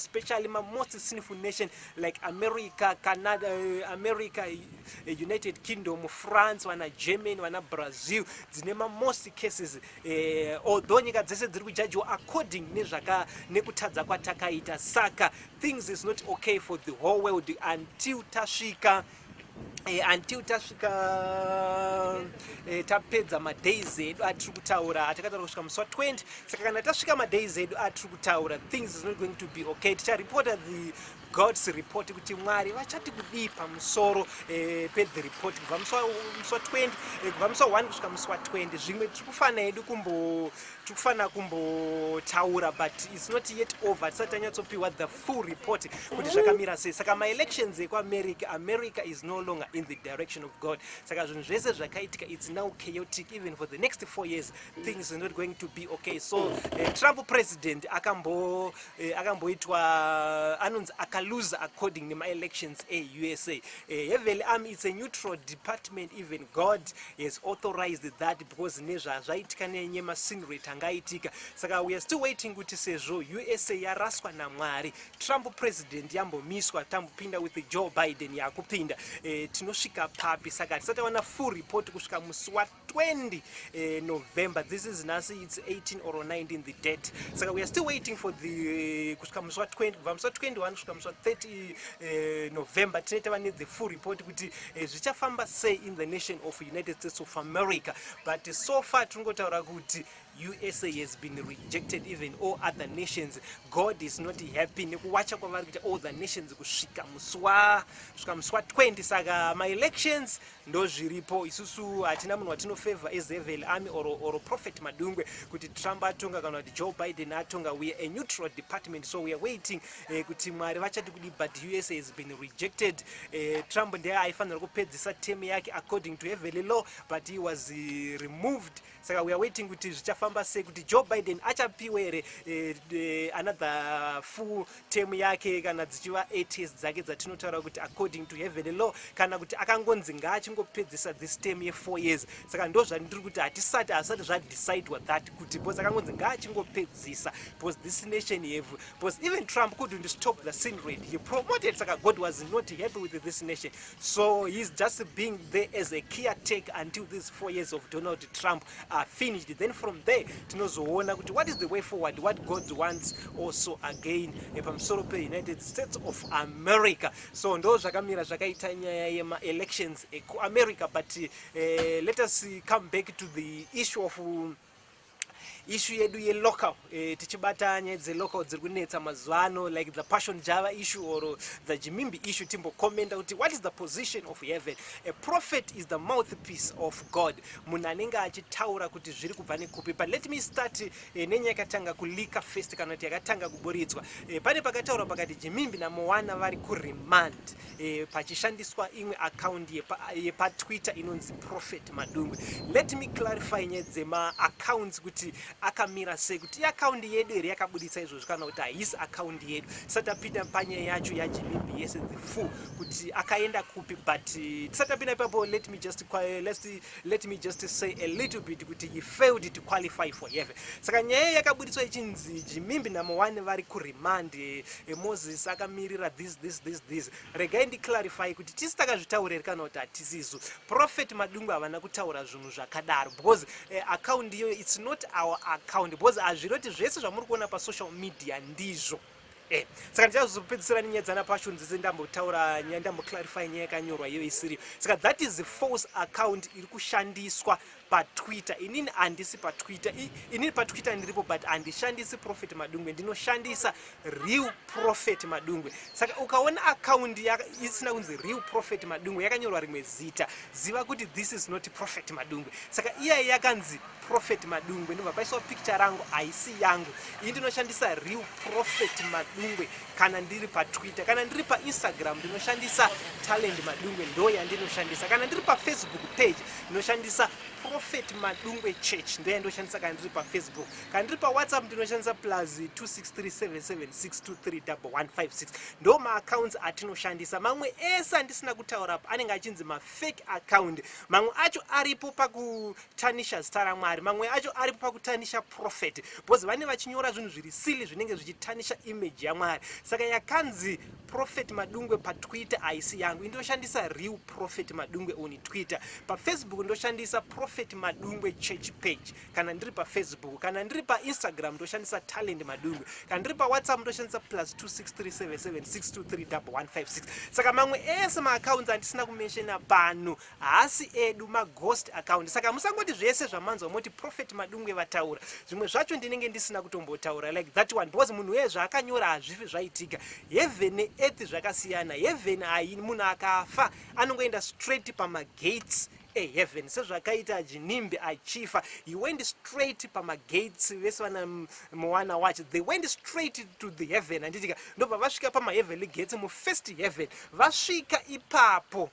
Especially mamost sinful nation like America, Canada, America, United Kingdom, France, vana Germany, vana Brazil, dzine mamost cases. Although nyika dzese dziri kujajiwa according nezvaka nekutadza kwatakaita, saka things is not okay for the whole world until tasvika tapedza madays edu atiri kutaura, atakataura kusvika musi wa20. Saka kana tasvika madays edu atiri kutaura, things is not going to be okay. Ticharipota the God's report, kuti Mwari vachati kudii pamusoro pethe report kubva musi wa20, kubva musi wa1 kusvika musi wa20. Zvimwe tiri kufanira kumbotaura, but it's not yet over. Tisati tanyatsopiwa the full report kuti zvakamira sei. Saka maelections ekuAmerica, America is no longer in the direction of God. Saka zvinhu zvese zvakaitika, it's now chaotic. Even for the next 4 years, things are not going to be okay. So Trump president akamboitwa anonzi akaluza according nemaelections eUSA. Heavenly Army, it's a neutral department. Even God has authorized that because nezvazvaitika nenyemasin rate angaitika. Saka we are still waiting kuti sezvo USA yaraswa naMwari, Trump president yambomiswa, tambopinda with Joe Biden yakupinda, tinosvika papi? Saka tisati tawana full report kusvika musi wa20 November. This is nhasi, it's 18 or 19, the date. Saka we are still waiting for the kusvika musi wa20, kubva musi wa21 kusvika musi wa30 November, tinenge tava nethe full report kuti zvichafamba sei in the nation of United States of America. But so far tiringotaura kuti USA has been rejected, even all other nations. God is not happy nekuwacha kwavari kuita all the nations kusvika musi wa20. Saka maelections ndo zviripo. Isusu hatina munhu watinofavor as Heavenly Army or Prophet Madungwe, kuti Trump atonga kana kuti Joe Biden atonga. We are a neutral department, so we are waiting kuti Mwari vachati kudi. But USA has been rejected. Trump ndiye aifanira kupedzisa term yake according to heavenly law, but he was removed. Saka we are waiting kuti zvichafamba sei, kuti Joe Biden achapiwa here another full term yake, kana dzichiva 8 years dzake dzatinotaura kuti according to heavenly law, kana kuti akangonzi ngaachingopedzisa this term ye4 years. Saka ndo zvandiri kuti hatisati, hazvisati zvadecidwa that kuti, because akangonzi ngaachingopedzisa, because this nation have, because even Trump couldn't stop the sin rate he promoted. Saka God was not happy with this nation, so he's just being there as a caretaker until these 4 years of Donald Trump are finished. Then from there tinozoona kuti what is the way forward, what God wants also again pamusoro peUnited States of America. So ndo zvakamira zvakaita nyaya yemaelections ekuAmerica. But let us come back to the issue of issue yedu yelocal, tichibata nyaya dzelocal dziri kunetsa mazuva ano, like the Passion Java issue or the Ginimbi issue. Timbocommenta kuti what is the position of heaven. A prophet is the mouthpiece of God, munhu anenge achitaura kuti zviri kubva nekupi. But let me start nenyaya yakatanga kuleaka first, kana kuti yakatanga kuburidzwa. Pane pakataurwa pakati Ginimbi naMoana vari kuremand, pachishandiswa imwe account yepaTwitter inonzi Prophet Madungwe. Let me clarify nyaya dzemaaccounts kuti akamira sei, kuti iaccount yedu here yakabudisa izvozvo, kana kuti haisi account yedu. Tisati tapinda panyaya yacho yaGinimbi yese, the full, kuti akaenda kupi, but tisati tapinda ipapo, let me just say a little bit kuti he failed to qualify for heaven. Saka nyaya yakabudiswa ichinzi Ginimbi naMoana vari kuremand, Moses akamirira this, this, this, this. Regai ndiclarify kuti tisi takazvitaura here kana kuti hatisisu. Prophet Madungwe havana kutaura zvinhu zvakadaro, because account iyoyo, it's not our account, because hazviroti zvese zvamuri kuona pasocial media ndizvo. Saka ndichazopedzisira nenyaya dzana Passion dzese, ndambotaura nyaya, ndamboclarify nyaya yakanyorwa iyo isiriyo. Saka that is the false account iri kushandiswa paTwitter. Inini handisi paTwitter. Inini paTwitter ndiripo, but handishandisi Prophet Madungwe, ndinoshandisa Real Prophet Madungwe. Saka ukaona account isina kunzi Real Prophet Madungwe, yakanyorwa rimwe zita, ziva kuti this is not Prophet Madungwe. Saka iyayi yakanzi Prophet Madungwe, ndobva paiswa picture rangu, haisi yangu. Ini ndinoshandisa Real Prophet Madungwe kana ndiri paTwitter. Kana ndiri paInstagram ndinoshandisa Talent Madungwe, ndo yandinoshandisa. Kana ndiri paFacebook page ndinoshandisa Prophet Madungwe Church ndo yandoshandisa kana ndiri paFacebook. Kana ndiri paWhatsApp ndinoshandisa plus 263776231156. Ndo maaccounts atinoshandisa. Mamwe ese andisina kutaura apa anenge achinzi mafake account. Mamwe acho aripo pakutanisha zita raMwari, mamwe acho aripo pakutanisha prophet, because vane vachinyora zvinhu zviri silly zvinenge zvichitanisha image yaMwari. Saka yakanzi Prophet Madungwe paTwitter haisi yangu, indoshandisa real Prophet Madungwe on Twitter. PaFacebook ndoshandisa Prophet Madungwe Church page kana ndiri paFacebook. Kana ndiri paInstagram ndoshandisa Talent Madungwe. Kana ndiri paWhatsApp ndoshandisa plus 263776231156. Saka mamwe ese maaccounts andisina kumenshena pano haasi edu, maghost account. Saka musangoti zvese zvamanzwa moti Prophet Madungwe vataura. Zvimwe zvacho ndinenge ndisina kutombotaura, like that one, because munhu weye zvaakanyora hazvifi zvaitika. Heaven neearth zvakasiyana. Heaven hai, munhu akafa anongoenda straight pamagates eheaven, sezvakaita Ginimbi achifa. He went straight pamagates. Vese vana Moana wacho, they went straight to the heaven, handitika? Ndobva vasvika pamaheavenly gates mufirst heaven. Vasvika ipapo,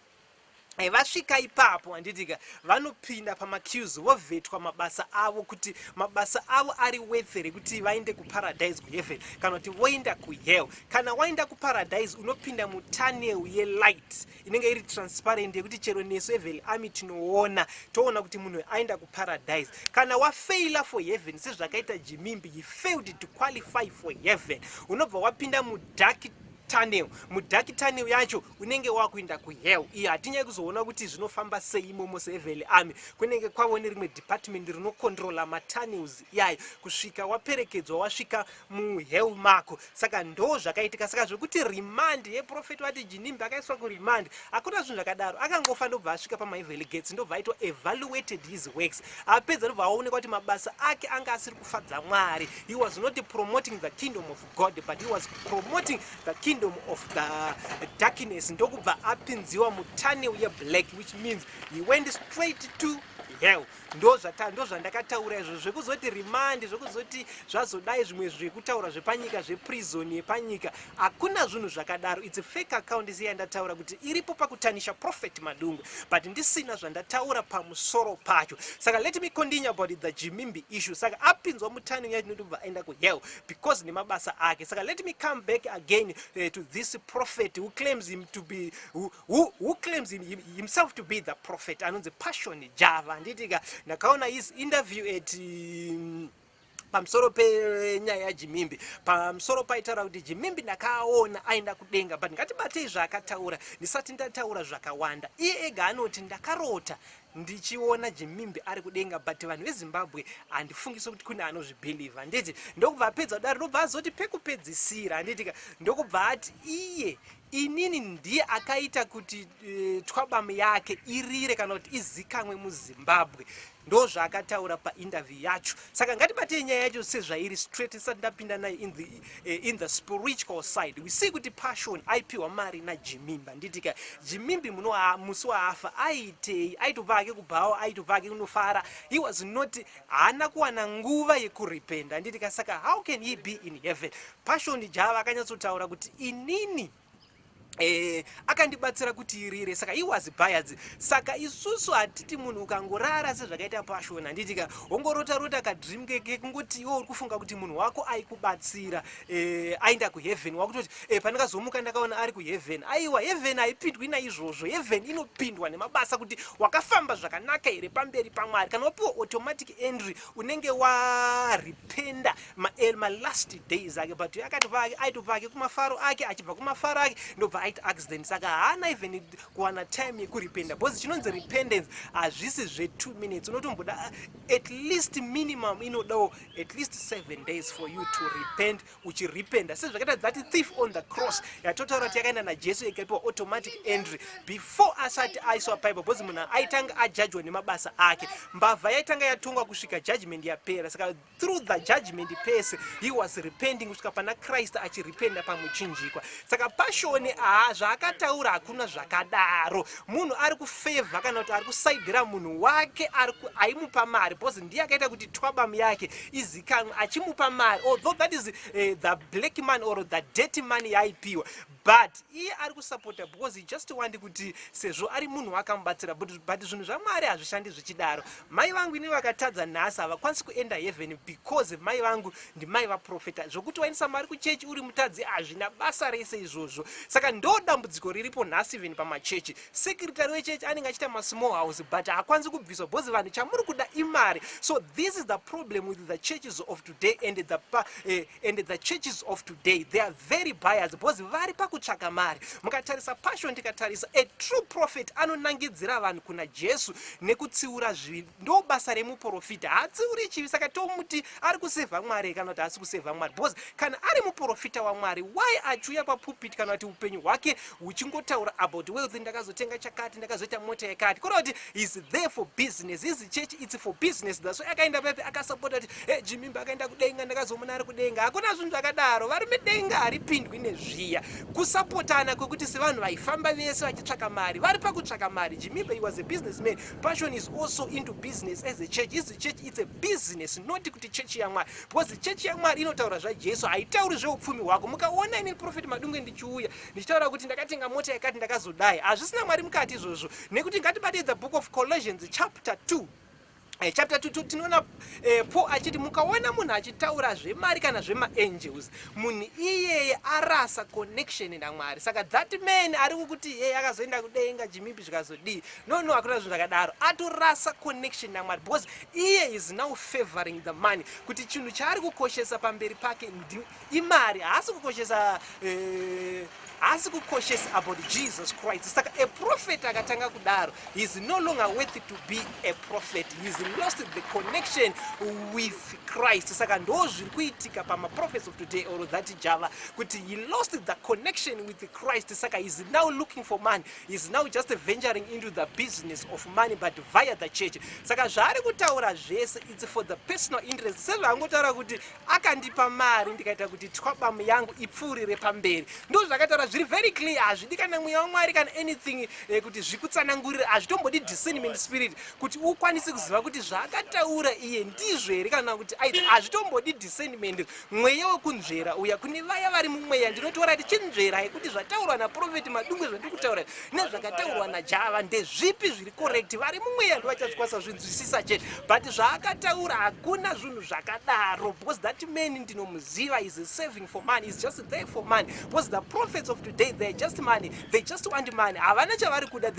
vasvika ipapo, handitika, vanopinda pamaqueues, vovhetwa mabasa avo, kuti mabasa avo ari worth rekuti vaende kuparadise, kuheaven, kana kuti voenda kuhell. Kana waenda kuparadise, unopinda mutunnel yelight inenge iri transparent, yekuti chero nesu Heavenly Army tinoona, toona kuti munhu aenda kuparadise. Kana wafeila for heaven, sezvakaita Ginimbi, he failed to qualify for heaven, unobva wapinda mudark tunnel. Mudark tunnel yacho unenge wakuenda kuhell. Iyo hatinyai kuzoona kuti zvinofamba sei imomo. SeHeavenly Army, kunenge kwavo nerimwe department rinocontrola matunnels iyayo kusvika waperekedzwa, wasvika muhell mako. Saka ndo zvakaitika. Saka zvekuti remand yeprophet, vati Ginimbi akaiswa kuremand, hakuna zvinhu zvakadaro. Akangofa, ndobva asvika pamaheavenly gates, ndobva aitwa evaluated his works. Apedza, ndobva aonekwa kuti mabasa ake anga asiri kufadza Mwari. He was not promoting the kingdom of God, but he was promoting the kingdom of the darkness. Ndokubva apinziwa mutunnel yeblack, which means he went straight to hell. Ndo zvandakataura izvo. Zvekuzoti remand, zvekuzoti zvazodai, zvimwe zvekutaura zvepanyika, zveprison yepanyika, hakuna zvinhu zvakadaro. It's a fake account isiya ndataura kuti iripo pakutanisha Prophet Madungwe, but ndisina zvandataura pamusoro pacho. Saka let me continue about the Ginimbi issue. Saka apinzwa mutunnel yacho, ndobva aenda kuhell because nemabasa ake. Saka let me come back again to this prophet who claims him to be who claims himself to be the prophet, anonzi Passion Java, handitika? Ndakaona his interview at pamusoro penyaya yaGinimbi, pamusoro paitaura kuti Ginimbi ndakaona aenda kudenga. But ngatibatei zvaakataura ndisati ndataura zvakawanda. Iye ega anoti, "Ndakarota ndichiona Ginimbi ari kudenga," but vanhu veZimbabwe handifungisi kuti kune anozvibhilivha, handiti? Ndokubva apedza kudaro, ndobva azoti pekupedzisira, handitika, ndokubva ati iye, "Inini ndiye akaita kuti twabamu yake irire kana kuti izikamwe muZimbabwe." Ndo zvaakataura painterview yacho. Saka ngatibatei nyaya yacho sezvairi straight, isati ndapinda nayo in the spiritual side. We see kuti Passion aipiwa mari naGinimbi, handitika? Ginimbi musi waafa aitei? Aitobva ake kubhawa, aitobva ake kunofara. He was not, haana kuwana nguva yekurependa, handitika? Saka how can he be in heaven? Passion Java akanyatsotaura kuti, "Inini akandibatsira kuti irire." Saka he was biased. Saka isusu hatiti munhu ukangorara sezvakaita Passion, handitika, wongorota rota kadream kekungoti iwe uri kufunga kuti munhu wako aikubatsira aenda kuheaven, wakutoti pandakazomuka ndakaona ari kuheaven. Aiwa, heaven haipindwi naizvozvo. Heaven inopindwa nemabasa, kuti wakafamba zvakanaka here pamberi paMwari. Kana wapiwa automatic entry, unenge warependa malast days ake. But aitobva ake kumafaro ake, achibva kumafaro ake ndobva aita accident. Saka haana even kuwana time yekurependa, because chinonzi repentance hazvisi zve2 minutes. Unotomboda at least minimum, inodawo at least 7 days for you to repent, uchirependa sezvakaita that thief on the cross yatotaura kuti yakaenda naJesu, ikapiwa automatic entry before asati aiswa paipo, because munhu aitanga ajajwa nemabasa ake. Mbavha yaitanga yatongwa kusvika judgment yapera. Saka through the judgment pese he was repenting kusvika pana Christ achirependa pamuchinjikwa. Saka Passion haana. Ha, zvaakataura hakuna zvakadaro. Munhu ari kufevha kana kuti ari kusaidhira munhu wake ari aimupa mari because ndiye akaita kuti twabamu yake izikanwe achimupa mari, although that is the black money or the dirty money yaaipiwa, but iye ari kusapota because he just want kuti sezvo ari munhu wakamubatsira. But zvinhu zvaMwari hazvishandi zvichidaro. Mai vangu ini vakatadza nhasi havakwanisi kuenda heaven because mai vangu ndimai vaprofeta. Zvokuti waendesa mari kuchechi uri mutadzi hazvina basa rese izvozvo. Saka ndo dambudziko riripo nhasi even pamachechi. Secretary wechechi anenge achiita masmall house, but haakwanisi kubviswa because vanhu chamuri kuda imari. So this is the problem with the churches of today and the churches of today, they are very biased because vari pakutsvaka mari. Mukatarisa Passion, tikatarisa, a true prophet anonangidzira vanhu kuna Jesu nekutsiura zvivi. Ndo basa remuprofita, haatsiuri chivi. Saka tomuti ari kusevha Mwari kana kuti haasi kusevha Mwari? Because kana ari muprofita waMwari, why achiuya papulpit kana kuti upenyu hwake huchingotaura about wealth? Ndakazotenga chakati, ndakazoita mota yakati, kureva kuti is there for business. His church, it's for business. That's why akaenda pepe akasapota kuti, "Hey, Jimimba akaenda kudenga, ndakazomuna ari kudenga." Hakuna zvinhu zvakadaro, varume. Denga haripindwi nezviya kusapotana kwekuti sevanhu vaifamba vese vachitsvaka mari. Vari pakutsvaka mari. Jimimba, he was a businessman. Passion is also into business as a church. His church, it's a business, not kuti chechi yaMwari, because chechi yaMwari inotaura zvaJesu, haitauri zveupfumi hwako. Mukaona ini Prophet Madungwe ndichiuya ndichitaura kuti ndakatenga mota yakati, ndakazodai, hazvisina Mwari mukati izvozvo. Nekuti ngatibate the book of Colossians chapter 2. Chapter 2 tinoona Paul achiti mukaona munhu achitaura zvemari kana zvemaangels, munhu iyeye arasa connection naMwari. Saka that man ari kukuti yeye akazoenda kudenga, Jimipi zvikazodii, no, hakuna zvinhu zvakadaro. Atorasa connection naMwari because iye is now favoring the money, kuti chinhu chaari kukoshesa pamberi pake imari. Haasi kukoshesa haasi kukoshesa about Jesus Christ. Saka a prophet akatanga kudaro, he is no longer worthy to be a prophet. He is lost the connection with Christ. Saka ndo zviri kuitika pamaprophets of today or that Java, kuti he lost the connection with Christ. Saka he is now looking for money. He is now just venturing into the business of money, but via the church. Saka zvaari kutaura zvese, it's for the personal interest, sezvaangotaura kuti akandipa mari ndikaita kuti twabamu yangu ipfuurire pamberi. Ndo zvakataura, zviri very clear. Hazvidi kana mweya waMwari kana anything kuti zvikutsanangurire. Hazvitombodi discernment spirit kuti ukwanise kuziva kuti zvaakataura iye ndizvo here kana kuti aiti. Hazvitombodi discernment, mweya wekunzvera uya. Kune vaya vari mumweya ndinotaura kuti chinzverai kuti zvataurwa naProphet Madungwe, zvandiri kutaura nezvakataurwa naJava, ndezvipi zviri correct. Vari mumweya ndo vachazvikwanisa zvinzwisisa chete. But zvaakataura, hakuna zvinhu zvakadaro, because that man ndinomuziva, is serving for money, is just there for money, because the prophets of today, they are just money. They just want money. Havana chavari kuda.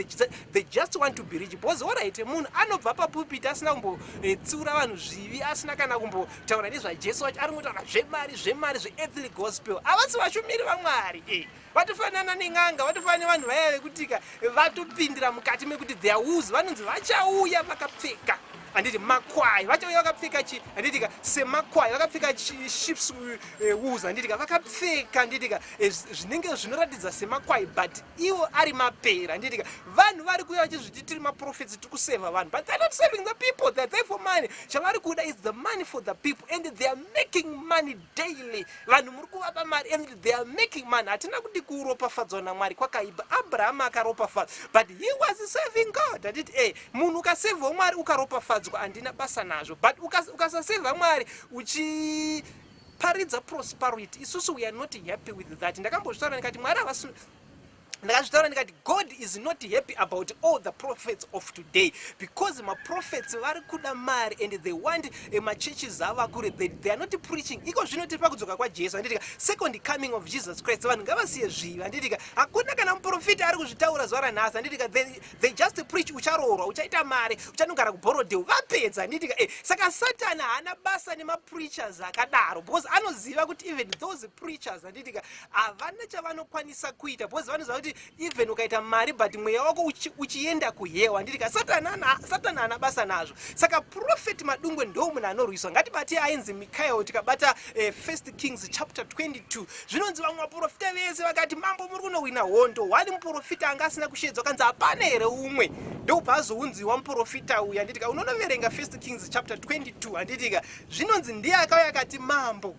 They just want to be rich because, alright, munhu anobva papulpit asina kumbotsiura vanhu zvivi, asina kana kumbotaura nezvaJesu wacho, ari kungotaura zvemari, zvemari, zveearthly gospel, havasi vashumiri vaMwari. Vatofanana nen'anga, vatofanana nevanhu vaya vekutika vatopindira mukati mekuti their wolves. Vanonzi vachauya vakapfeka, handiti, makwai. Vachauya vakapfeka chi, handitika, semakwai, vakapfeka sheeps wools, handitika, vakapfeka, handitika, zvinenge zvinoratidza semakwai, but iwo ari mapera, handitika. Vanhu vari kuuya vachizviti tiri maprophets, tiri kuseva vanhu, but they're not serving the people. They're there for money. Chavari kuda is the money for the people, and they are making money daily. Vanhu muri kuvapa mari and they are making money. Hatina kuti kuropafadzwa naMwari kwakaipa. Abraham akaropafadzwa, but he was serving God, handiti? Munhu ukasevhawo Mwari ukaropafadzwa, handina basa nazvo, but ukasasevha Mwari uchiparidza prosperity, isusu we are not happy with that. Ndakambozvitaura ndikati Mwari havasi, ndakazvitaura ndikati God is not happy about all the prophets of today because maprophets vari kuda mari and they want machurches avo akure. They are not preaching. Iko zvino tiri pakudzoka kwaJesu, handitika, second coming of Jesus Christ. Vanhu ngavasiye zvivi, handitika. Hakuna kana muprofita ari kuzvitaura zuva ranhasi, handitika. They just preach ucharoorwa, uchaita mari, uchanogara kuBorrowdale, vapedza, handitika. Saka Satani haana basa nemapreachers akadaro because anoziva kuti even those preachers, handitika, havana chavanokwanisa kuita because vanoziva kuti even ukaita mari but mweya wako uchienda kuhell, handitika, Satani haana basa nazvo. Saka Prophet Madungwe ndo munhu anorwiswa. Ngatibate ainzi Mikael. Tikabata First Kings chapter 22, zvinonzi vamwe vaprofita vese vakati, "Mambo, muri kunowina hondo." Wani muprofita anga asina kushedzwa, kanzi, "Hapana here umwe?" Ndobva azounziwa muprofita uyu, handitika. Unonoverenga First Kings chapter 22, handitika. Zvinonzi ndiye akauya akati, "Mambo,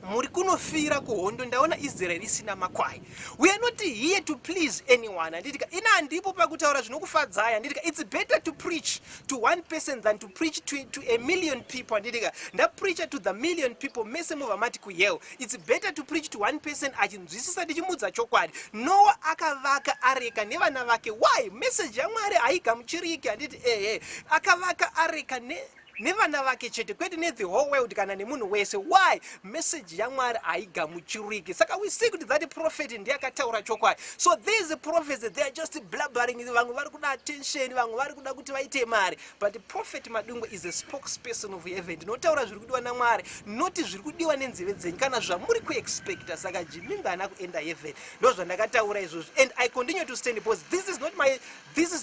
Muri kunofira kuhondo, ndaona Israel isina makwai. We are not here to please anyone, handitika? Ina handipo pakutaura zvinokufadzai, handitika? It's better to preach to one person than to preach to a million people, handitika? Ndapreacha to the million people, mese mobva mati kuhell. It's better to preach to one person achinzwisisa, ndichimudza chokwadi. Noa akavaka areka nevana vake. Why? Message yaMwari haigamuchiriki, handiti? Ehe, akavaka areka ne nevana vake chete, kwete nethe whole world kana nemunhu wese. Why? Message yaMwari haigamuchiriki. Saka we see kuti that prophet ndiye akataura chokwadi. So these prophets, they are just blabbering. Vamwe vari kuda attention, vamwe vari kuda kuti vaite mari, but Prophet Madungwe is a spokesperson of heaven. Ndinotaura zviri kudiwa naMwari, noti zviri kudiwa nenzeve dzenyu kana zvamuri kuexpecta. Saka Jimimba haana kuenda heaven, ndo zvandakataura izvozvo, and I continue to stand because this is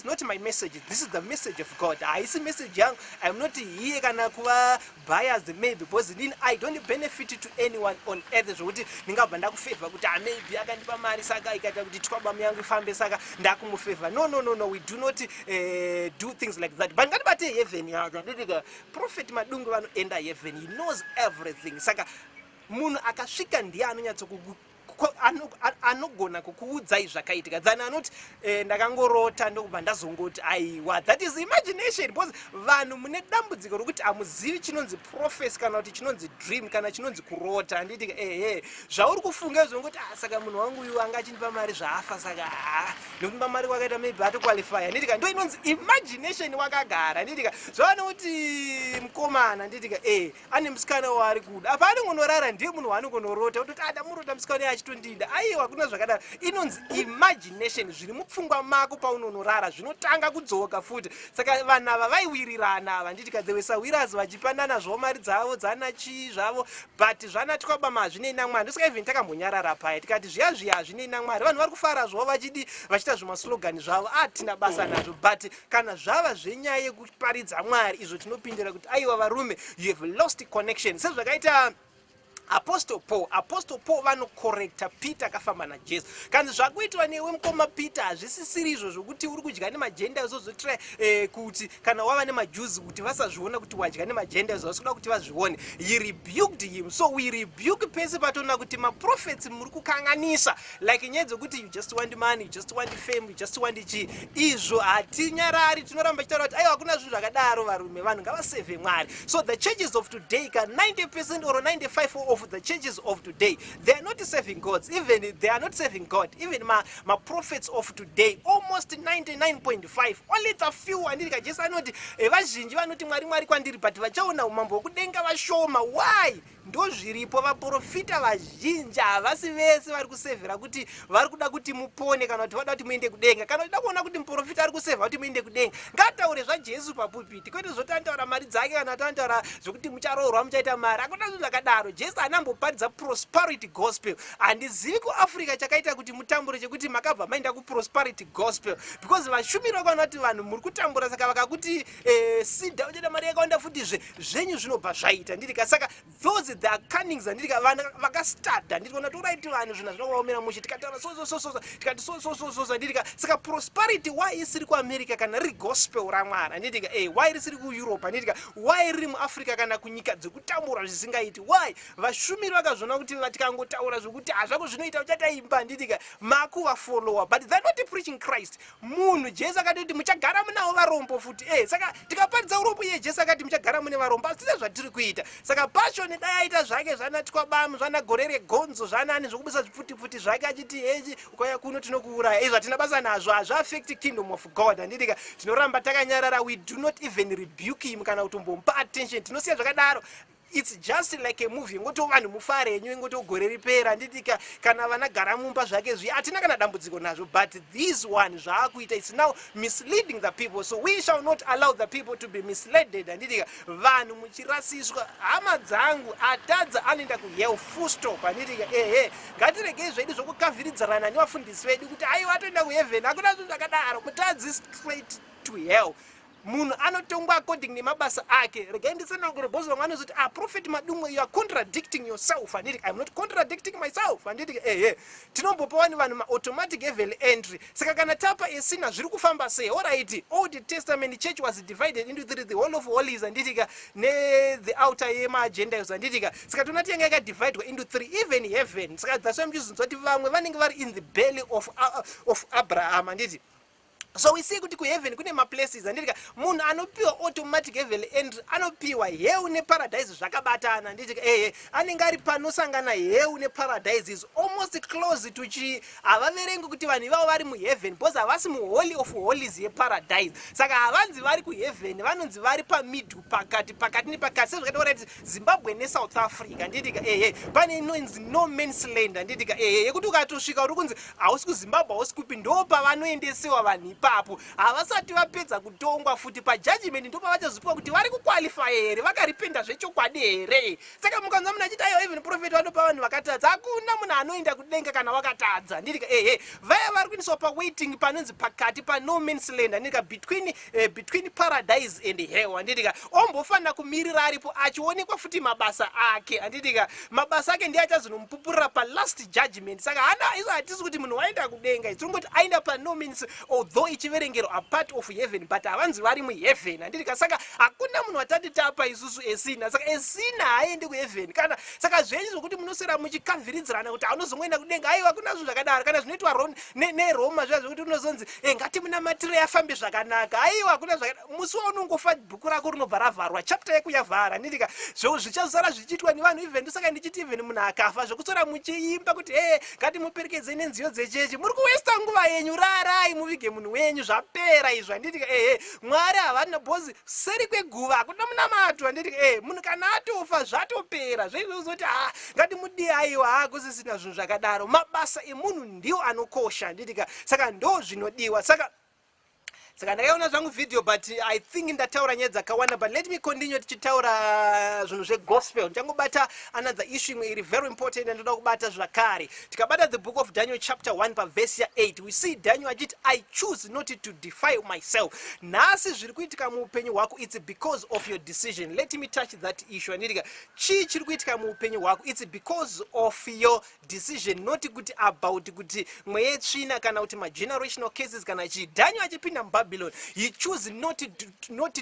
not my message, this is the message of God. Haisi message yangu. I'm not here kana kuva biased maybe, because inini I don't benefit to anyone on earth zvokuti ndingabva ndakufavor kuti, ah, maybe akandipa mari, saka ikaita kuti twabamu yangu ifambe, saka ndakumufavor. No, we do not do things like that. But ngatibate heaven yacho, handitika? Prophet Madungwe vanoenda heaven. He knows everything. Saka munhu akasvika ndiye anonyatso anogona kukuudzai zvakaitika than anoti, "Ndakangorota ndokubva ndazongoti." Aiwa, that is imagination, because vanhu mune dambudziko rokuti hamuzivi chinonzi prophecy kana kuti chinonzi dream kana chinonzi kurota, handiti? Ehe, zvauri kufunga izvongoti, "Ah, saka munhu wangu uyu anga achindipa mari, zvaafa, saka ah, nokundipa mari kwakaita maybe atoqualify," handitika? Ndo inonzi imagination wakagara, handitika? Zvava nekuti mukomana, handitika, ane musikana waari kuda, apa anongonorara, ndiye munhu waanongonorota, kutoti adamurota musikana uyo achitondida. Aiwa, kuna zvakadaro. Inonzi imagination. Zviri mupfungwa mako paunonorara zvinotanga kudzoka futi. Saka vanhu ava vaiwirirana ava, handitika? They were sawiras, vachipanana zvavo mari dzavo dzana chii zvavo, but zvana twabama hazvinei naMwari. Ndosaka even takambonyarara paya, tikati zviya zviya hazvinei naMwari. Vanhu vari kufara zvavo, vachidi vachiita zvimaslogani zvavo, atina basa nazvo. But kana zvava zvenyaya yekuparidza Mwari, izvo tinopindira kuti, aiwa varume, you have lost connection. Sezvakaita Apostle Paul. Apostle Paul vanocorrecta Peter akafamba naJesu, kanzi, "Zvakuitwa newe, mukoma Peter, hazvisisiri izvo zvokuti uri kudya nemagentiles, ozotry kuti kana wava nemaJews kuti vasazviona kuti wadya nemagentiles, vasikuda kuti vazvione." He rebuked him. So we rebuke pese patoona kuti maprophets muri kukanganisa, like nyaya dzekuti you just want money, you just want fame, you just want chii. Izvo hatinyarari, tinoramba chitaura kuti, aiwa, hakuna zvinhu zvakadaro varume, vanhu ngavasevhe Mwari. So the churches of today ka, 90% or 95 of the churches of today, they are not serving gods. Even they are not serving God. Even maprophets of today, almost 99.5, only the few, handiti? Jesu anoti, vazhinji vanoti, 'Mwari, Mwari,' kwandiri, but vachaona umambo hwekudenga vashoma." Why? Ndo zviripo. Vaprofita vazhinji havasi vese vari kusevhera kuti vari kuda kuti mupone kana kuti vada kuti muende kudenga. Kana uchida kuona kuti muprofita ari kusevha kuti muende kudenga, ngataure zvaJesu papupiti, kwete zvoti anotaura mari dzake kana kuti anotaura zvokuti mucharoorwa, muchaita mari. Hakuna zvinhu zvakadaro. Jesu haanamboparidza prosperity gospel. Handizivi kuAfrica chakaita kuti mutambure chekuti makabva maenda kuprosperity gospel, because vashumiri vakaona kuti vanhu muri kutambura, saka vakakuti, "Sida uchaita mari yakawanda futizve," zvenyu zvinobva zvaita, nditika? Saka those the cunnings, handitika? Vanhu vakastada, ndiri kuona toraiti vanhu zvinhu zvinovaomera mushe, tikataura so so so so, tikati so so so so so, handitika? Saka prosperity, why isiri kuAmerica kana riri gospel raMwari, handitika? Why risiri kuEurope, handitika? Why riri muAfrica kana kunyika dzekutambura zvisingaiti? Why? Vashumiri vakazviona kuti tikangotaura zvokuti hazvako zvinoita, uchataimba, handitika? Makuvafollowa, but they're not preaching Christ. Munhu Jesu akati kuti muchagara munavo varombo futi. Saka tikaparidza urombo, iye Jesu akati muchagara mune varombo, asi tine zvatiri kuita. Saka Passion dai aita zvake zvanatwabamu, zvana gore regonzo, zvanani, zvokubisa zvipfutipfuti zvake, achiti, "Hechi, ukauya kuno tinokuuraya." Izvo hatina basa nazvo, hazviaffect kingdom of God, handitika? Tinoramba takanyarara. We do not even rebuke him kana kutombomupa attention. Tinosiya zvakadaro. It's just like a movie, ingoti vanhu mufare henyu, ingoti gore ripera, handitika? Kana vanagara mumba zvake zviya, hatina kana dambudziko nazvo. But this one zvaakuita, it's now misleading the people, so we shall not allow the people to be misleaded, handitika? Vanhu muchirasiswa, hama dzangu, atadza anoenda kuhell, full stop, handitika? Ehe, ngatiregei zvedu zvokukavhiridzarana nevafundisi vedu kuti, "Aiwa, atoenda kuheaven." Hakuna zvinhu zvakadaro. Mutadzi, straight to hell. Munhu anotongwa according nemabasa ake. Regai nditsanangure, because vamwe vanozoti, "Ah, Prophet Madungwe, you are contradicting yourself." Handiti? I'm not contradicting myself, handiti? Ehe, tinombopa wani vanhu maautomatic heaven entry. Saka kana tapa a sinner, zviri kufamba sei? Alright, Old Testament church was divided into three: the Holy of Holies, handitika, nethe outer yemagentiles, handitika? Saka toona ti yanga yakadividwa into three, even heaven. Saka that's why muchizonzwa kuti vamwe vanenge vari in the belly of Abraham, handiti? So we see kuti kuheaven kune maplaces, handitika? Munhu anopiwa automatic heaven entry anopiwa hell neparadise zvakabatana, handitika? Ehe, anenge ari panosangana hell neparadise, is almost close to chi. Havaverengi kuti vanhu ivavo vari muheaven because havasi muholy of holies yeparadise. Saka havanzi vari kuheaven, vanonzi vari pamiddle, pakati, pakati nepakati, sezvakaita kuti Zimbabwe neSouth Africa, handitika? Ehe, pane inonzi no man's land, handitika? Ehe, yekuti ukatosvika uri kunzi hausi kuZimbabwe, hausi kupi. Ndo pavanoendesewa vanhu ipapo. Havasati vapedza kutongwa futi. Pajudgment ndo pavachazopiwa kuti vari kuqualify here, vakaripenda zvechokwadi here. Saka mukanzwa munhu achiti, "Aiwa, even prophet vanopa vanhu vakatadza," hakuna munhu anoenda kudenga kana wakatadza, handitika? Ehe, vaya vari kuendeswa pawaiting panonzi pakati, pano man's land, handitika, between paradise and hell, handitika? Ombofanira kumirira aripo achionekwa futi mabasa ake, handitika? Mabasa ake ndiye achazonomupupurira palast judgment. Saka hana iso hatisi kuti munhu waenda kudenga, tirongoti aenda pano man's, although ichiverengerwa a part of heaven, but havanzi vari muheaven, handitika? Saka hakuna munhu watati tapa isusu a sinner. Saka a sinner haaendi kuheaven kana. Saka zvenyu zvokuti munoswera muchikavhiridzirana kuti haunozongoenda kudenga, aiwa, kuna zvinhu zvakadaro kana zvinoitwa neRoma zviya zvokuti unozonzi, "Ngatimunamatirei afambe zvakanaka." Aiwa, kuna zvakadaro. Musi waunongofa, bhuku rako rinobva ravharwa, chapter yako yavhara, handitika? Zvichazosara zvichiitwa nevanhu even. Ndosaka ndichiti even munhu akafa, zvokuswera muchiimba kuti, "E, ngatimuperekedzei nenziyo dzechechi," muri kuwesta nguva yenyu. Rarai, muvige munhu wenyu, zvapera izvo, handitika? Ehe, Mwari havana bhozi seri kweguva, hakuna munamato, handitika? Ehe, munhu kana atofa, zvatopera. Zveizvozoti, "Ha, ngatimudii," aiwa, hakusisina zvinhu zvakadaro. Mabasa emunhu ndiwo anokosha, handitika? Saka ndo zvinodiwa. Saka ndakaiona zvangu video, but I think ndataura nyaya dzakawanda. But let me continue tichitaura zvinhu zvegospel. Ndichangobata another issue imwe iri very important yandoda kubata zvakare. Tikabata the Book of Daniel chapter 1 pavhesi ya8, we see Daniel achiti, "I choose not to defile myself." Nhasi zviri kuitika muupenyu hwako, it's because of your decision. Let me touch that issue, anditika? Chii chiri kuitika muupenyu hwako? It's because of your decision, not kuti about kuti mweya yetsvina kana kuti magenerational cases kana chii. Daniel achipinda muBabylon, he choose not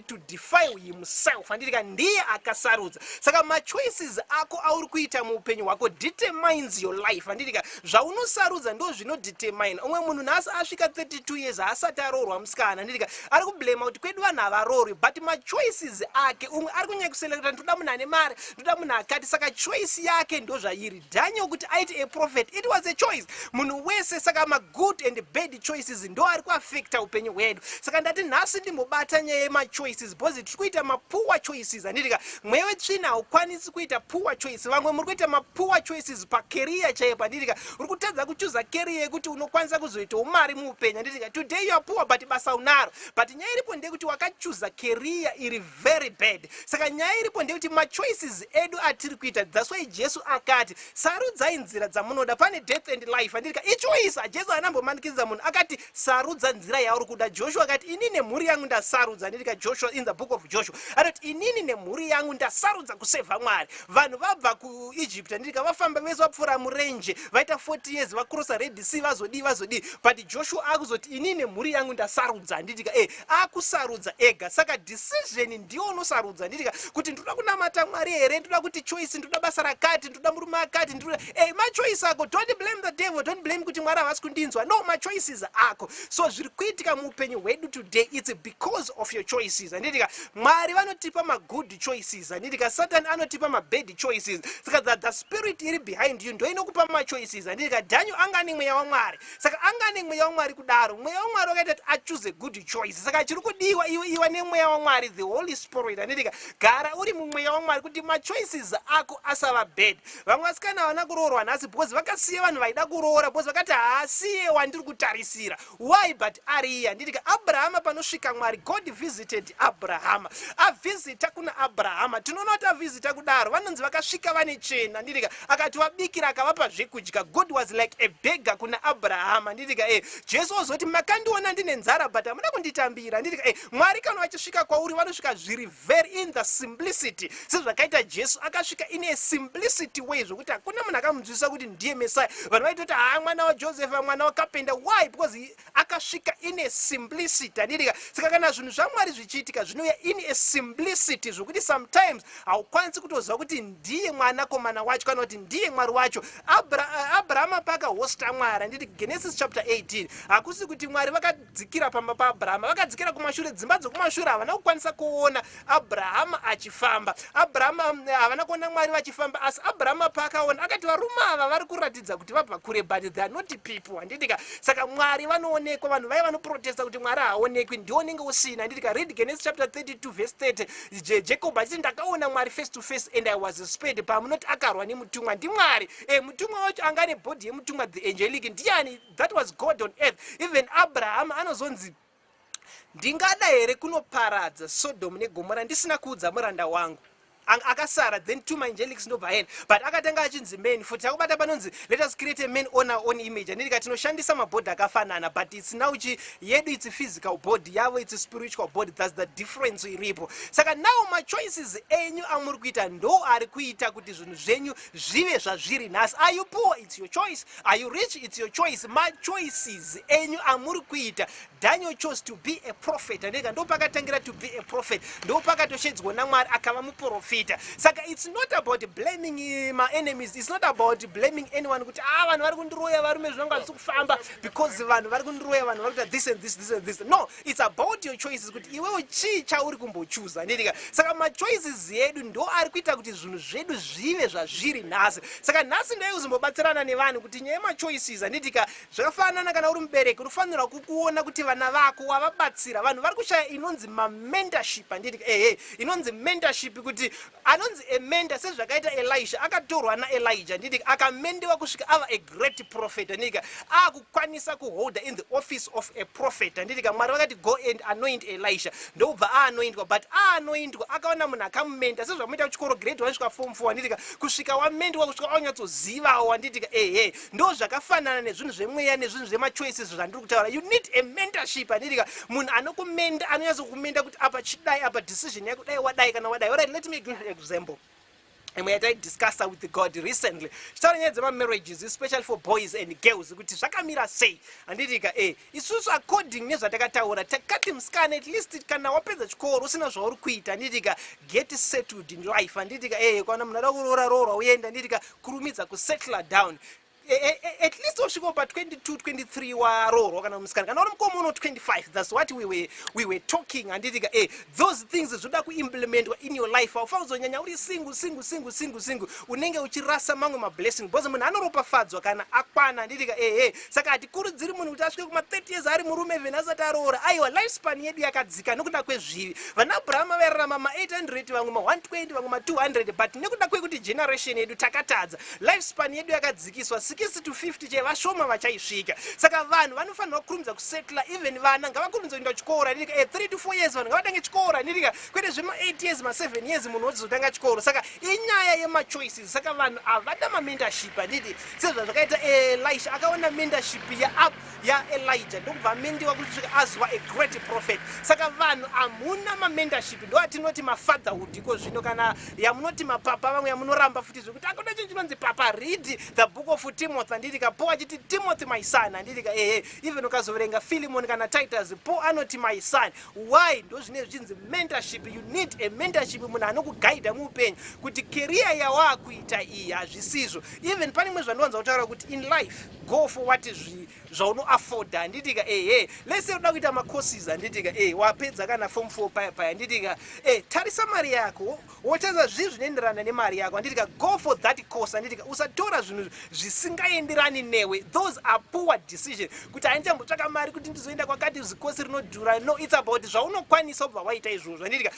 to defile himself, handitika? Ndiye akasarudza. Saka machoices ako auri kuita muupenyu hwako determines your life, handitika? Zvaunosarudza ndo zvinodetermine. Umwe munhu nhasi asvika 32 years, haasati aroorwa musikana, handitika? Ari kublema kuti kwedu vanhu havaroorwi, but machoices ake. Umwe ari kunyanya kuselecta, "Ndoda munhu ane mari, ndoda munhu akati." Saka choice yake ndo zvairi. Daniel kuti aite a prophet, it was a choice. Munhu wese. Saka magood and bad choices ndo ari kuafecta upenyu hwedu. Saka ndati nhasi ndimbobata nyaya yemachoices, because tiri kuita mapoor choices, handitika? Mweya wetsvina haukwanisi kuita poor choice. Vamwe muri kuita mapoor choices pacareer chaipo, handitika? Uri kutadza kuchuza career yekuti unokwanisa kuzoitawo mari muupenyu, handitika? Today you are poor, but basa unaro. But nyaya iripo ndeyekuti wakachuza career iri very bad. Saka nyaya iripo ndeyekuti machoices edu atiri kuita. That's why Jesu akati, "Sarudzai nzira dzamunoda." Pane death and life, handitika? Ichoice. Jesu haanambomanikidza munhu, akati, "Sarudza nzira yauri kuda." Joshua akati, "Inini nemhuri yangu ndasarudza," handitika? Joshua, in the Book of Joshua, anoti, "Inini nemhuri yangu ndasarudza kusevha Mwari." Vanhu vabva kuEgypt, handitika? Vafamba vese, vapfuura murenje, vaita 40 years, vacrossa Red Sea, vazodii, vazodii, but Joshua akuzoti, "Inini nemhuri yangu ndasarudza," handitika? Akusarudza ega. Saka decision ndiwo unosarudza, handitika? Kuti ndoda kunamata Mwari here, ndoda kuti choice, ndoda basa rakati, ndoda murume akati, ndoda machoice ako. Don't blame the devil, don't blame kuti Mwari havasi kundinzwa. No, machoices ako. So zviri kuitika muupenyu hwedu today, it's because of your choices, handitika? Mwari vanotipa magood choices, handitika? Satan anotipa mabad choices. Saka the spirit iri behind you ndo inokupa machoices, handitika? Daniel anga ane mweya waMwari. Saka anga ane mweya waMwari kudaro, mweya waMwari wakaita kuti achoose good choice. Saka chiri kudiwa, iwe iwa nemweya waMwari, the Holy Spirit, handitika? Gara uri mumweya waMwari kuti machoices ako asava bad. Vamwe vasikana havana kuroorwa nhasi because vakasiya vanhu vaida kuroora, because vakati, "Haasiye wandiri kutarisira." Why? But ariye, handitika? Abrahama panosvika Mwari, God visited Abrahama. Avhizita kuna Abrahama, tinoona kuti avhizita kudaro, vanonzi vakasvika vane chena, handitika? Akati vabikira, akavapa zvekudya. God was like a beggar kuna Abrahama, handitika? Jesu ozoti, "Makandiona ndine nzara, but hamuna kunditambira," handitika? Mwari kana vachisvika kwauri, vanosvika zviri very in the simplicity, sezvakaita Jesu. Akasvika in a simplicity way, zvokuti hakuna munhu akamunzwisisa kuti ndiye Messiah. Vanhu vaitoti, "Haa, mwana waJoseph, mwana wacarpenter." Why? Because akasvika in a simplicity, handitika? Saka kana zvinhu zvaMwari zvichiitika, zvinouya in a simplicity, zvokuti sometimes haukwanisi kutoziva kuti ndiye mwanakomana wacho kana kuti ndiye Mwari wacho. Abrahama paakahosta Mwari, handiti, Genesis chapter 18, hakusi kuti Mwari vakadzikira pamba paAbrahama. Vakadzikira kumashure, dzimba dzokumashure. Havana kukwanisa kuona Abrahama achifamba. Abrahama, havana kuona Mwari vachifamba, asi Abrahama paakaona, akati, "Varume ava vari kuratidza kuti vabva kure, but they are not people," handitika? Saka Mwari vanoonekwa. Vanhu vaiva vanoprotesta kuti Mwari haaonekwi, ndionenge usina, handitika? Read Genesis chapter 32 verse 30. Jacob achiti, "Ndakaona Mwari face to face and I was spared." Pamunoti akarwa nemutumwa, ndiMwari. Mutumwa wacho anga ane body yemutumwa, the angelic, ndiani? That was God on earth. Even Abraham anozonzi, "Ndingada here kunoparadza Sodom neGomora ndisina kuudza muranda wangu akasara?" Then two angelics ndobva aenda, but akatanga achinzi man futi. Takubata panonzi, "Let us create a man on our own image," handiti? Tinoshandisa mabhodhi akafanana, but it's now chi yedu it's physical body, yavo it's spiritual body. That's the difference iripo. Saka now machoices enyu amuri kuita ndo ari kuita kuti zvinhu zvenyu zvive zvazviri nhasi. Are you poor? It's your choice. Are you rich? It's your choice. Machoices enyu amuri kuita. Daniel chose to be a prophet, andika? Ndo pakatangira to be a prophet, ndo pakatoshedzwa naMwari, akava muprofita. Saka it's not about blaming maenemies, it's not about blaming anyone kuti, "Ah, vanhu vari kundiroya, varume, zvinonga zvisi kufamba because vanhu vari kundiroya, vanhu vari kuita this and this, this and this." No, it's about your choices, kuti iwewo chii chauri kumbochuza, handitika? Saka machoices edu ndo ari kuita kuti zvinhu zvedu zvive zvazviri nhasi. Saka nhasi ndai kuzombobatsirana nevanhu kuti nyaya yemachoices, handitika, zvakafanana kana uri mubereki, unofanirwa kukuona kuti vana vako wavabatsira. Vanhu vari kushaya inonzi mamentorship, handitika? Ehe, inonzi mentorship, kuti anonzi amentor, sezvakaita Elisha, akatorwa naElijah, handitika? Akamendewa kusvika ava a great prophet, handitika? Akukwanisa kuholda in the office of a prophet, handitika? Mwari vakati, "Go and anoint Elisha." Ndobva aanointwa, but aanointwa, akaona munhu akamumenta, sezvamuita kuchikoro, grade 1 svika form 4, handitika, kusvika wamendwa, kusvika wanyatsozivawo, handitika? Ehe, ndo zvakafanana nezvinhu zvemweya nezvinhu zvemachoices zvandiri kutaura. You need a mentorship, handitika? Munhu anokumenda, anonyatsokumenda kuti apa chidai, apa decision yako dai wadai kana wadai. Alright, let me give you an example imwe yataidiscussa with God recently, tichitaura nyaya dzemamarriages, especially for boys and girls, kuti zvakamira sei, handitika? Isusu according nezvatakataura, takati musikana, at least kana wapedza chikoro usina zvauri kuita, handitika, get settled in life, handitika? Kana munhu ada kuroora, roorwa uenda, handitika? Kurumidza kusettla down. At least wasvika pa22 23 waroorwa, kana musikana, kana uri mukoma uno 25. That's what we were talking, handitika? Those things zvoda kuimplementwa in your life. Haufaniri kuzonyanya uri single, single, single, single, single. Unenge uchirasa mamwe mablessing, because munhu anoropafadzwa kana akwana, handitika? Ehe, saka hatikurudziri munhu kuti asvike kuma30 years ari murume even asati aroora. Aiwa, lifespan yedu yakadzika nekuda kwezvivi. Vana Abrahama vairarama ma800, vamwe ma120, vamwe ma200, but nekuda kwekuti generation yedu takatadza, lifespan yedu yakadzikiswa. 60 to 50 chevashoma vachaisvika. Saka vanhu vanofanirwa kukurumidza kusetla. Even vana ngavakurumidza kuenda kuchikoro, handitika? 3 to 4 years vanhu ngavatange chikoro, handitika? Kwete zvema8 years, ma7 years munhu wotizotanga chikoro. Saka inyaya yemachoices. Saka vanhu havada mamentorship, handiti? Sezvazvakaita Elisha, akaona mentorship yaElijah, ndokubva amendiwa kusvika azova a great prophet. Saka vanhu hamuna mamentorship, ndo atinoti mafatherhood iko zvino, kana yamunoti mapapa, vamwe yamunoramba futi zvekuti akuna chinhu chinonzi papa. Read the Book of Timothy, handitika? Paul achiti, "Timothy, my son," handitika? Ehe, even ukazoverenga Philemon kana Titus, Paul anoti, "My son." Why? Ndo zvine zvichinzi mentorship. You need a mentorship, munhu anokugaidha muupenyu kuti career yawaakuita iyi hazvisizvo. Even pane imwe zvandiwanza kutaura kuti in life, go for what zvaunoafforda, handitika? Ehe, lese uda kuita macourses, handitika? Wapedza kana form 4 paya paya, handitika? Tarisa mari yako, wotarisa zvii zvinoenderana nemari yako, handitika? Go for that course, handitika? Usatora zvinhu zvisingaenderani newe. Those are poor decision, kuti handichambotsvaka mari kuti ndizoenda kwakati, zikosi rinodhura. No, it's about zvaunokwanisa, ubva waita izvozvo, handitika?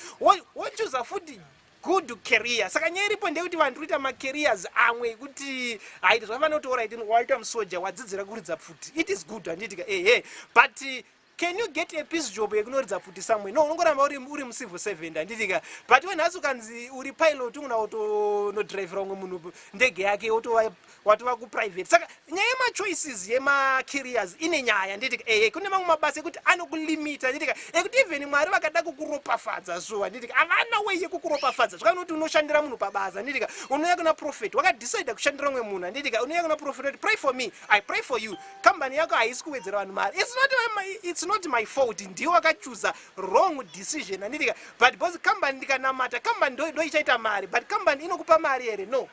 Wochuza futi good career. Saka nyaya iripo ndeyekuti vanhu tiri kuita macareers amwe ekuti haiti zvakafanira kuti alright, waita musoja, wadzidzira kuridza pfuti, it is good, handitika? Ehe, but Can you get a piece job yekunoridza pfuti somewhere? No, unongoramba uri mucivil servant, handitika? But iwe nhasi ukanzi uri pilot, unogona kutonodrivera umwe munhu ndege yake, wotova watova kuprivate. Saka nyaya yemachoices yemacareers ine nyaya, handitika? Ehe, kune mamwe mabasa ekuti anokulimita, handitika? Ekuti even Mwari vakada kukuropafadza so, handitika, havana way yekukuropafadza. Zvakanoti unoshandira munhu pabasa, handitika? Unouya kuna prophet, wakadecida kushandira umwe munhu, handitika? Unouya kuna prophet oti, "Pray for me." I pray for you, kambani yako haisi kuwedzera vanhu mari. It's not my fault, ndiwe wakachuza wrong decision, handitika? But because kambani, ndikanamata kambani ndo ichaita mari, but kambani inokupa mari here? No,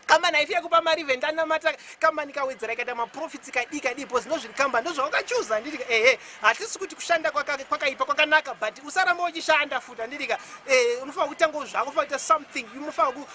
kambani haifi yakupa mari. Even ndanamata, kambani ikawedzera, ikaita maprofits, ikadii kadii, because ndozviri kambani, ndozvawakachuza, handitika? Ehe, hatisi kuti kushanda kwakaipa, kwakanaka, but usaramba uchishanda futi, handitika? Unofanira kutangawo zvako, unofanira kuita something, unofanira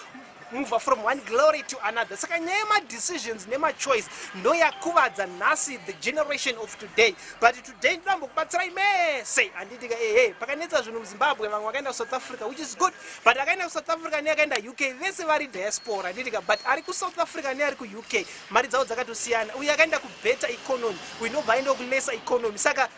move from one glory to another. Saka nyaya yemadecisions nemachoice ndo yakuvadza nhasi the generation of today. But today ndinambokubatsirai mese, handitika? Ehe, pakanetsa zvinhu muZimbabwe, vamwe vakaenda kuSouth Africa, which is good, but akaenda kuSouth Africa neakaenda UK, vese vari diaspora, handitika? But ari kuSouth Africa neari kuUK, mari dzavo dzakatosiyana. Uyu akaenda kubetter economy, uyu inobva aendawo kulesser economy. Saka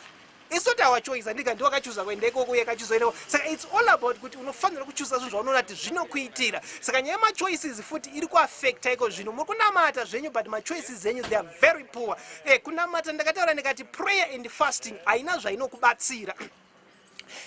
it's not our choice, handika? Ndiwe wakachuza kuenda ikoko, uye akachuza kuenda. Saka it's all about kuti unofanira kuchuza zvinhu zvaunoona kuti zvinokuitira. Saka nyaya yemachoices futi iri kuafecta iko zvino. Muri kunamata zvenyu, but machoices enyu, they are very poor. Kunamata, ndakataura ndikati prayer and fasting haina zvainokubatsira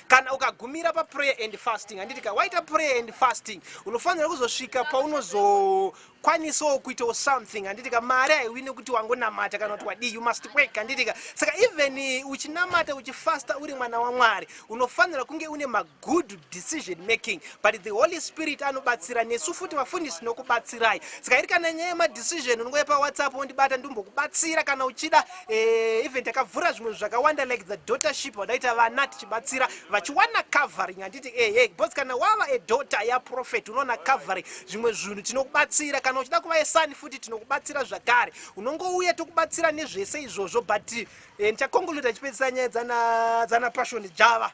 kana ukagumira paprayer and fasting, handitika? Waita prayer and fasting, unofanira kuzosvika paunozokwanisawo kuitawo something, handitika? Mari haiwi nekuti wangonamata kana kuti wadii. You must work, handitika? Saka even uchinamata, uchifasta, uri mwana waMwari, unofanira kunge une magood decision making. But the Holy Spirit anobatsira nesu futi vafundisi tinokubatsirai. Saka iri kana nyaya yemadecision, unongouya paWhatsApp wondibata, ndimbokubatsira kana uchida. Even takavhura zvimwe zvakawanda like the daughtership, vadaita vana tichibatsira vachiwana covering, handiti? Ehe, because kana wava a daughter yaprophet, unoona covering. Zvimwe zvinhu tinokubatsira. Kana uchida kuva a son futi, tinokubatsira zvakare. Unongouya, tokubatsira nezvese izvozvo. But ndichaconcluda chipedzisa nyaya dzana Passion Java.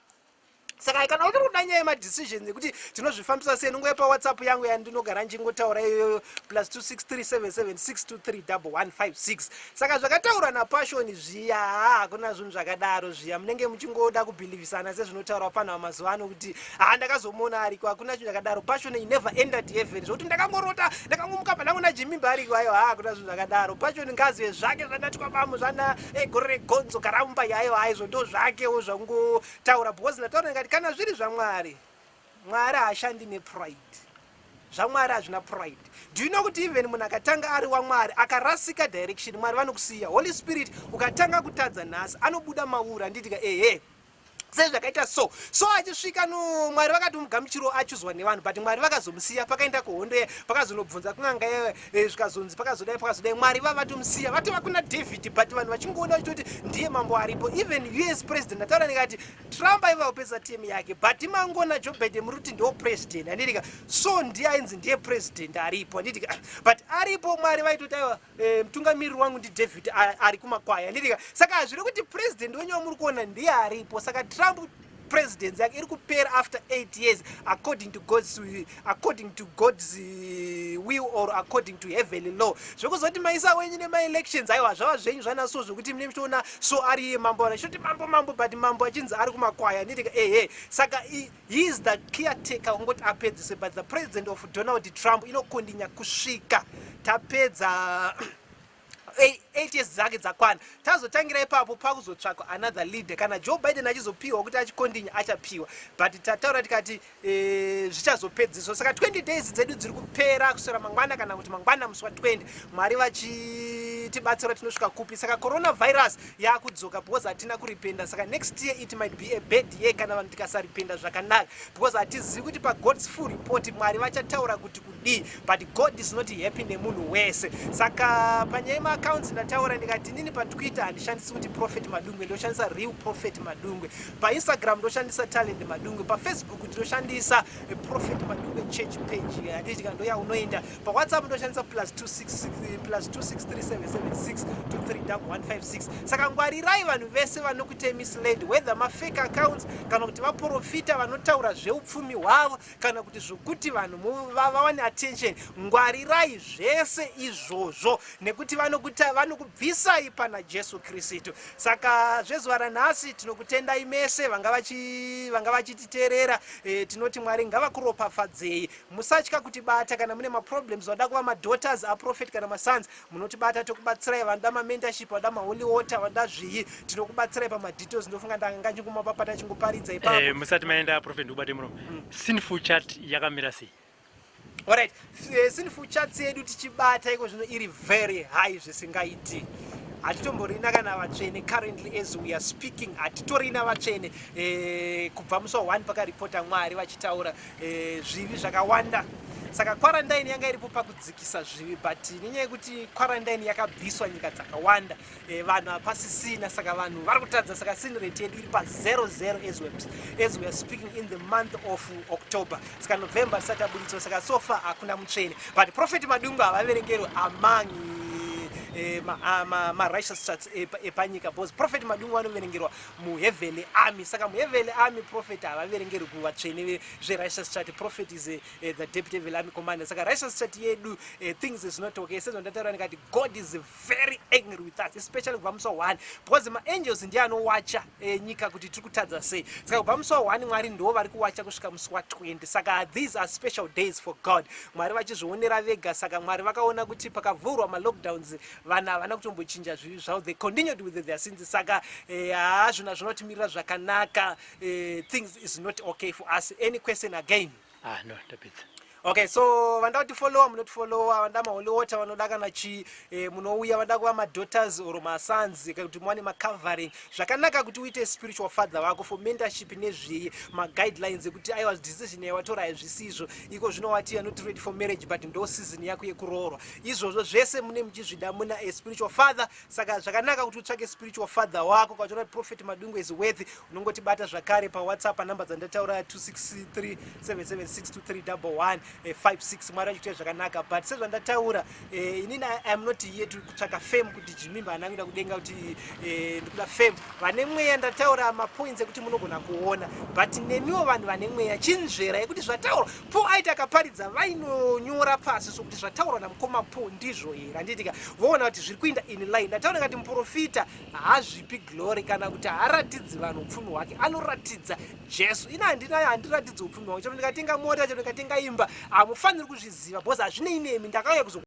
Saka kana uri kuda nyaya yemadecisions ekuti tinozvifambisa sei, nongouya paWhatsApp yangu yandinogara ndichingotaura iyoyo, +263776231156. Saka zvakataurwa naPassion zviya, hakuna zvinhu zvakadaro zviya. Munenge muchingoda kubhilivhisana sezvinotaurwa panhau mazuva ano kuti ha, ndakazomuona ariko. Hakuna chinhu zvakadaro. Passion, he never entered heaven. Zvokuti ndakangorota, ndakangomuka pandangu naJimimba ariko, aiwa, ha, hakuna zvinhu zvakadaro. Passion ngazive zvake zvandatwa bamu zvana gore regonzo karamba, aiwa, aizvo ndo zvakewo zvangotaura, because ndataura ndikati kana zviri zvaMwari, Mwari haashandi nepride. ZvaMwari hazvina pride. Do you know kuti even munhu akatanga ari waMwari, akarasika direction, Mwari vanokusiya? Holy Spirit, ukatanga kutadza nhasi, anobuda mauri, handitika? Ehe, sezvakaita so achisvika no, Mwari vakati mugamuchiro achuzwa nevanhu, but Mwari vakazomusiya. Pakaenda kuhondo ye, pakazonobvunza kun'anga ye, zvikazonzi pakazodai, pakazodai, Mwari vavatomusiya, vatova kuna David. But vanhu vachingoona vachitoti ndiye mambo aripo. Even US president, ataura ndikati Trump aiva kupedzisa term yake, but mangona Joe Biden muri kuti ndo president, handitika? So ndiye ainzi ndiye president aripo, handitika? But aripo, Mwari vaitoti aiwa, mutungamiriri wangu ndiDavid ari kumakwaya, handitika? Saka hazviri kuti president wenyu wamuri kuona ndiye aripo. Saka Trump presidency yake iri kupera after 8 years according to God's will or according to heavenly law. Zvokuzoti maisa wenyu nemaelections, aiwa, zvava zvenyu zvanaso zvokuti mune muchitoona so ari iye mambo, vanhu vachitoti mambo, mambo, but mambo achinzi ari kumakwaya, handitika? Ehe, saka he is the caretaker kungoti apedzise, but the president of Donald Trump inokondinya kusvika tapedza 8 years dzake dzakwana. Tazotangira ipapo pakuzotsvakwa another leader. Kana Joe Biden achizopiwa kuti achikondinya, achapiwa, but tataura tikati zvichazopedziswa. Saka 20 days dzedu dziri kupera kuswera mangwana, kana kuti mangwana musi wa20, Mwari vachitibatsira, tinosvika kupi. Saka coronavirus yaakudzoka because hatina kuripenda. Saka next year it might be a bad year kana vanhu tikasaripenda zvakanaka, because hatizivi kuti paGod's full report Mwari vachataura kuti kudii. But God is not happy nemunhu wese. Saka panyaya yemaaccounts, ndataura ndikati inini paTwitter handishandisi kuti Prophet Madungwe, ndoshandisa Real Prophet Madungwe. PaInstagram ndoshandisa Talent Madungwe. PaFacebook ndinoshandisa Prophet Madungwe Church page, handitika? Ndoya unoenda. PaWhatsApp ndoshandisa +263 776 23. 1156. Saka ngwarirai vanhu vese vanokuite misled, whether mafake accounts kana kuti vaprofita vanotaura zveupfumi hwavo kana kuti zvokuti vanhu vawane attention. Ngwarirai zvese izvozvo nekuti vanokubvisai pana Jesu Kristu. Saka zvezuva ranhasi tinokutendai mese vanga vachititeerera. Tinoti Mwari ngavakuropafadzei. Musatya kutibata kana mune maproblems, vada kuva madaughters aprophet kana masons, munotibata tokubatsirai. Vanoda mamentorship, vada maholy water, vanoda zviyi, tinokubatsirai pamadetails. Ndofunga ndanga chingomapapata chingoparidza ipapo. Musati maenda, prophet, ndikubate muromo. Sinful chat yakamira sei? Alright, sinful chats yedu tichibata iko zvino iri very high zvisingaiti. Hatitomborina kana vatsvene currently as we are speaking, hatitorina vatsvene kubva musi wa1 pakaripota Mwari vachitaura zvivi zvakawanda. Saka quarantine yanga iripo pakudzikisa zvivi, but nenyaya yekuti quarantine yakabviswa nyika dzakawanda, vanhu hapasisina, saka vanhu vari kutadza. Saka sin rate yedu iri pa00 as we are speaking in the month of October. Saka November tisati aburitswa, saka so far hakuna mutsvene, but Prophet Madungwe havaverengerwe among ma-righteous charts epanyika because Prophet Madungwe vanoverengerwa muheavenly army. Saka muheavenly army prophet havaverengerwi kuvatsvene zverighteous chart. Prophet is the deputy heavenly army commander. Saka righteous chart yedu, things is not okay. Sezvandataura ndikati God is very angry with us, especially kubva musi wa1, because maangels ndiye anowacha nyika kuti tiri kutadza sei. Saka kubva musi wa1 Mwari ndo vari kuwacha kusvika musi wa20. Saka these are special days for God, Mwari vachizvionera vega. Saka Mwari vakaona kuti pakavhurwa malockdowns vanhu havana kutombochinja zvivi zvavo, they continued with their sins. Saka haa, zvinhu hazvinotimirira zvakanaka. Things is not okay for us. Any question again? Ah, no, ndapedza. Okay, so vanoda kutifollowa munotifollowa, vanoda maholy water, vanoda kana chi munouya, vanoda kuva madaughters or masons kuti muwane macovering. Zvakanaka kuti uite spiritual father vako for mentorship nezvii, maguidelines ekuti aiwa, decision yawatora hazvisizvo iko zvino, wati you are not ready for marriage, but ndo season yako yekuroorwa. Izvozvo zvese mune muchizvida muna a spiritual father. Saka zvakanaka kuti utsvake spiritual father wako. Ukachiona kuti Prophet Madungwe is worthy, unongotibata zvakare paWhatsApp panhamba dzandataura, 263 7762311 56. Mwari achikuita zvakanaka. But sezvandataura, inini I am not here to kutsvaka fame kuti Jimimba haana kuenda kudenga, kuti ndikuda fame. Vane mweya, ndataura mapoints ekuti munogona kuona, but nemiwo vanhu vane mweya, chinzvera yekuti zvataurwa. Paul aiti akaparidza vainonyora pasi sokuti zvataurwa namukoma Paul ndizvo here, handitika? Voona kuti zviri kuinda in line. Ndataura ngati muprofita haazvipi glory kana kuti haaratidzi vanhu upfumi hwake, anoratidza Jesu. Ina handina, handiratidzi upfumi hwangu. Chero ndikatenga mota, chero ndikatenga imba, hamufaniri kuzviziva because hazvinei nemi. Ndakauya kuzo